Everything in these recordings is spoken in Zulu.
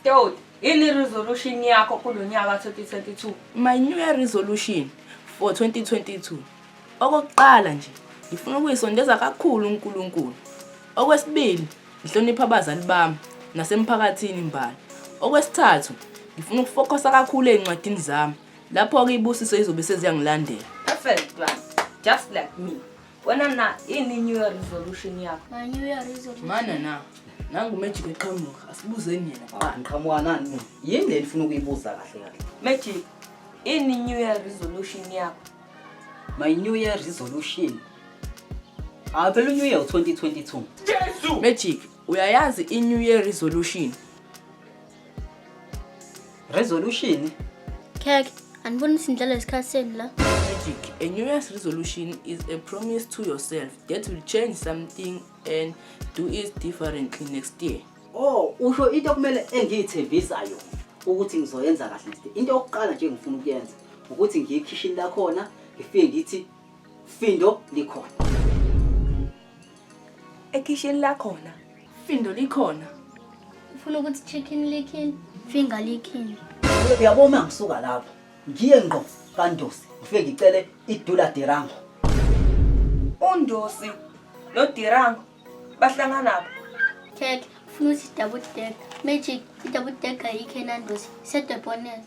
Toad, yini resolution yakho kulo nyaka 2022? My new year resolution for 2022. Okokuqala nje, ngifuna ukuyisondeza kakhulu uNkulunkulu. Okwesibili, ngihloniphe abazali bami nasemphakathini imbala. Okwesithathu, ngifuna ukufocusa kakhulu ey'ncwadini zami. Lapho-ke ibusiso izobe seziyangilandela. Perfect one. Just like me. Wena na yini new year resolution yakho? My new year resolution. Mana na, nangu Magic eqhamuka, asibuzeni yena kuqala. Ngiqhamuka nani mina? Yini le nifuna ukuyibuza kahle kahle? Magic, yini new year resolution yakho? My new year resolution. Ah phela new year 2022. Magic, uyayazi i-new year resolution? Resolution? Kek, aniboni ukuthi ngidlala isikhathi senu la. Magic, a new year's resolution is a promise to yourself that will change something and do it differently next year. Oh, usho into okumele engiyithembisa yona ukuthi ngizoyenza kahle next year. Into yokuqala nje engifuna ukuyenza ukuthi ngiye ekhishini lakhona ngifike ngithi findo likhona. Ekhishini lakhona. Findo likhona. Ufuna ukuthi chicken licking, finger licking. Uyabo uma ngisuka lapho ngiye ngqo kaNdosi ngifike ngicele idula dirango. UNdosi noDirango bahlanganaphi? Kek, ufuna ukuthi double deck. Magic, i-double deck ayikho eNandosi. Isedebonet.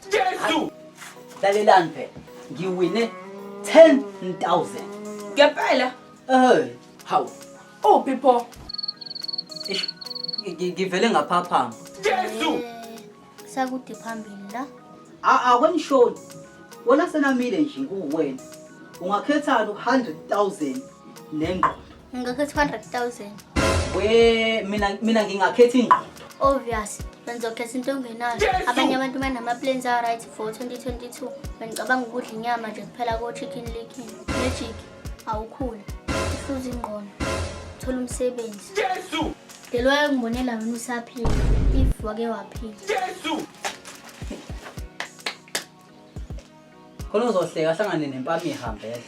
Lalelani phela ngiwine 10,000. Ngempela. Eh, Hawu, uphi pho? eish, ngivele ngaphaphama. Eh, Sakude phambili la. Akwenishoni. Wena senamile nje kuwena. Ungakhethani u-100,000 nengqondo. Ngingakhetha 100,000. We mina ngingakhetha ingqondo. Obvious, bengizokhetha into ongenayo. Abanye abantu banama-plans a-right for 2022. Bengicabanga ukudla inyama nje kuphela ko-chicken licking. Magic, awukhule. Uhluza ingqondo. Thola umsebenzi. Lelo wayengibonela wena usaphila. If wake waphila. Khona uzohleka ahlangane nempama ihambela.